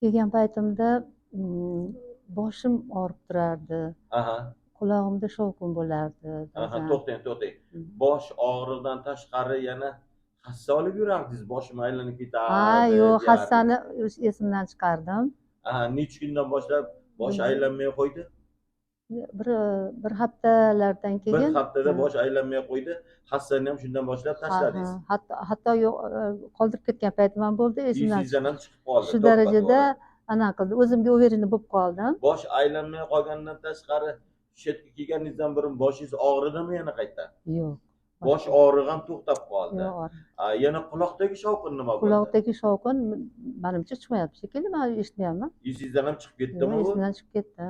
Kelgan paytimda boshim og'rib turardi, qulog'imda shovqin bo'lardi ba'zan. To'xtang, to'xtang. Bosh og'rig'idan tashqari yana hassa olib yurardingiz, boshim aylanib ketardi Ha, yo'q, deyardingiz. Hassani esimdan chiqardim. Necha kundan boshlab bosh aylanmay qo'ydi? Bir haftalardan Bir keyin. haftada Ha. bosh aylanmay qo'ydi. Hassani ham shundan boshlab tashladingiz. Ha, hatto yo'q, qoldirib ketgan paytim ham bo'ldi, esimdan Esingizdan ham chiqib qoldi. Shu To'ppa darajada to'g'ri. anaqa qildi, o'zimga уверенный bo'lib qoldim. Bosh aylanmay qolgandan tashqari, shu yerga kelganingizdan burun boshingiz og'ridimi yana qayta? Yo'q. Bosh og'rig'i ham to'xtab qoldi. Yo'q, og'ri. Yana quloqdagi shovqin nima bo'ldi? Quloqdagi shovqin manimcha chiqmayapti shekilli, man eshitmayapman. Esingizdan ham chiqib ketdimi Yo'q, u? Esimdan chiqib ketdi.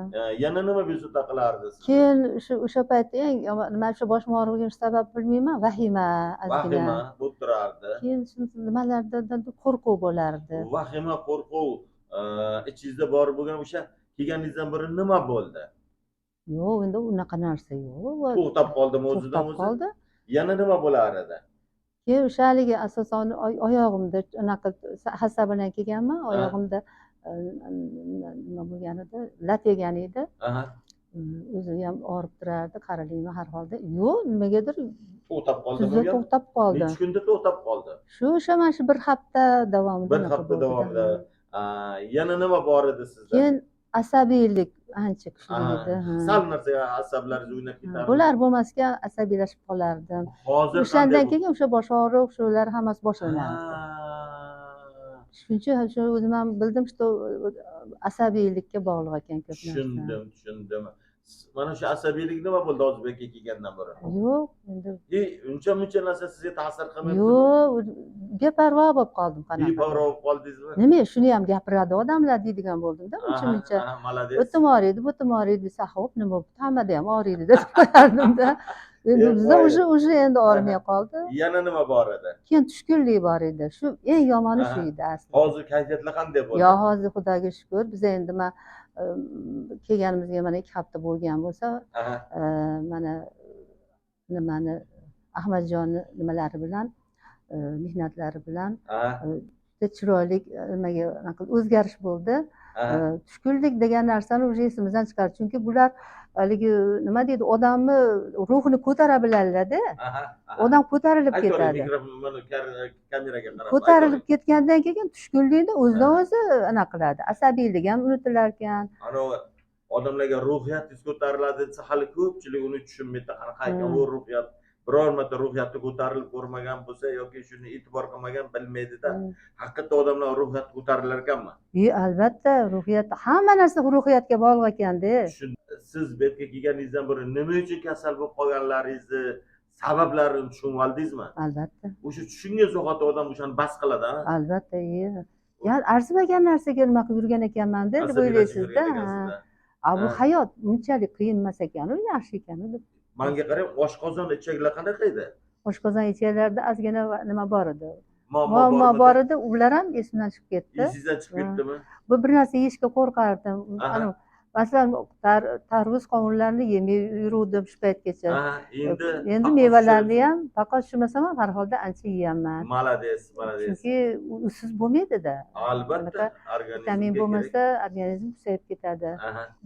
Yana nima bezovta qilardi sizni? Keyin shu o'sha paytda eng yomon nima, shu boshim og'rig'ini sabab bilmayman, vahima ozgina. Vahima bo'lib turardi. Keyin shu nimalardan qo'rquv bo'lardi. Vahima, qo'rquv ichingizda bor bo'lgan o'sha kelganingizdan beri nima bo'ldi? Yo'q, endi unaqa narsa yo'q. To'xtab qoldimi o'zidan To'xtab o'zi? qoldi. Yana nima bo'lar edi? Keyin o'sha haligi asosan oyog'imda anaqa hassa bilan kelganman, oyog'imda nima bo'lgan edi, lat yegan edi. O'zi ham og'rib turardi, qaralayman har holda. Yo'q, nimagadir To'xtab qoldimi tuzda u ham? To'xtab qoldi. Necha kunda to'xtab qoldi? Shu o'sha mana shu bir hafta davomida Bir unaqa hafta bo'ldi. davomida. Yana nima bor edi sizda? Keyin asabiylik ancha kuchli edi, ha. Sal narsaga asablaringiz o'ynab ketardi. Bo'lar bo'lmasga asabiylashib qolardim. Hozir O'shandan qanday? keyin o'sha bosh og'riq, shular hammasi boshlanardi. Shuning uchun shu o'zim ham bildim, что asabiylikka bog'liq ekan ko'p narsa. Tushundim, tushundim. Mana shu asabiylik nima bo'ldi hozir bu yerga kelgandan beri? Yo'q, endi. И uncha muncha narsa sizga ta'sir qilmayaptimi? Yo'q, beparvo bo'lib qoldim qanaqa. Beparvo bo'lib qoldingizmi? Nima, shuni ham gapiradi odamlar deydigan bo'ldimda uncha muncha. Aha, молодец. O'tim og'riydi, butim og'riydi desa, xo'p, nima bo'pti, hammada ham og'riydi deb qo'yardimda. Endi bizda Voy. уже endi og'rimay qoldi. Yana nima bor edi? Keyin tushkunlik bor edi, shu eng yomoni shu edi aslida. Hozir kayfiyatlar qanday bo'ldi? Yo, hozir xudoga shukur, biz endi man kelganimizga mana 2 hafta bo'lgan bo'lsa, mana nimani, Ahmadjonni nimalari bilan, mehnatlari bilan juda chiroyli nimaga anaqa o'zgarish bo'ldi. Tushkunlik degan narsani уже esimizdan chiqardi, chunki bular haligi nima deydi, odamni ruhini ko'tara biladilarda. Aha, aha. Odam ko'tarilib Aytavering, ketadi. Mikrofon mana kameraga qarab. Ko'tarilib Aytavering. ketgandan keyin tushkunlikni o'zidan o'zi anaqa qiladi, asabiylik ham unutilar ekan. Anavi odamlarga ruhiyatingiz ko'tariladi desa, hali ko'pchilik uni tushunmaydi, qanaqa ekan u ruhiyat. Biror marta ruhiyati ko'tarilib ko'rmagan bo'lsa yoki shuni e'tibor qilmagan, bilmaydida. Haqiqatda odamlar ruhiyati ko'tarilar ekanmi? И albatta, ruhiyat, hamma narsa ruhiyatga bog'liq ekanda. Siz bu yerga kelganingizdan beri nima uchun kasal bo'lib qolganlaringizni sabablarini tushunib oldingizmi? Albatta. O'sha tushungan zahoti odam o'shani bas qiladi, a? Albatta, ya arzimagan narsaga nima qilib yurgan ekanmanda deb Asabiylashib o'ylaysizda. yurgan ekansizda. A bu hayot bunchalik qiyin emas ekanu, yaxshi ekanu deb. Manga qarang, oshqozon, ichaklar qanaqa edi? Oshqozon, ichaklarda ozgina nima bor edi, Muammo muammo bormidi? Bor edi, ular ham esimdan chiqib ketdi. Esingizdan chiqib ketdimi? Bu bir narsa yeyishga qo'rqardim. Anavi, masalan, tarvuz, qovunlarni yemay yuruvdim shu paytgacha. Endi Endi faqat mevalarni ham faqat tushunmasam ham, har holda ancha yeyapman. Молодец, молодец. Chunki usiz bo'lmaydida. Albatta, Bunaqa organizmga vitamin kerak. bo'lmasa, organizm susayib ketadi.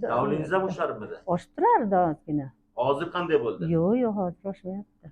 Давление ngiz ham osharmidi? Oshib turardi ozgina. Hozir qanday bo'ldi? Yo'q, yo'q, hozir oshmayapti.